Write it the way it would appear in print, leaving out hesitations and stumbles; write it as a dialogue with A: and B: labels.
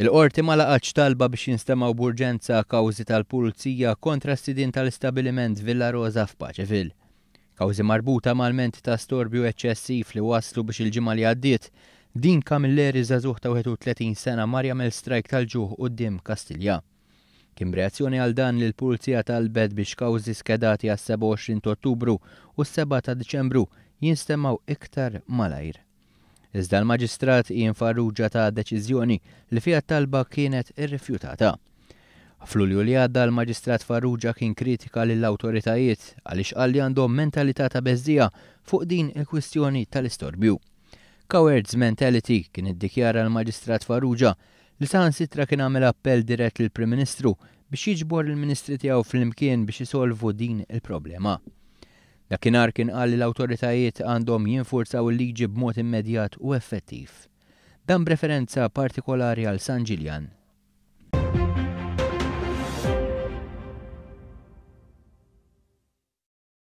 A: Il-Qorti ma laqgħetx talba biex jinstemgħu b'urġenza kawżi tal-Pulizija kontra s-sidien tal-istabbiliment Villa Rosa f'Paceville. Kawżi marbuta ma' lmenti ta' storbju eċċessiv li wasslu biex il-ġimgħa li għaddiet, Dean Camilleri żagħżugħ ta' 31 sena mar jagħmel strajk tal-ġuħ quddiem Kastilja. Kien b'reazzjoni għal dan li l-Pulizija talbet biex kawżi skedati għas-27 ta' Ottubru u s-sebgħa ta' Diċembru jinstemgħu iktar malajr. Iżda l-Maġistrat Ian Farrugia ta deċiżjoni li fiha t-talba kienet irrifjutata. F'Lulju li għadda l-Maġistrat Farrugia kien kritika lill-awtoritajiet għaliex qal li għandhom mentalità ta' beżżiegħa fuq din il-kwistjoni tal-istorbju. Coward's mentality kien iddikjara l-Maġistrat Farrugia li saħansitra kien għamel appell dirett lill-Prim Ministru biex jiġbor il-Ministri tiegħu flimkien biex isolvu din il-problema. Dakinhar kien qal li l-awtoritajiet għandhom jinfurzaw il-liġi b'mod immedjat u effettiv. Dan b'referenza partikolari għal San Ġiljan.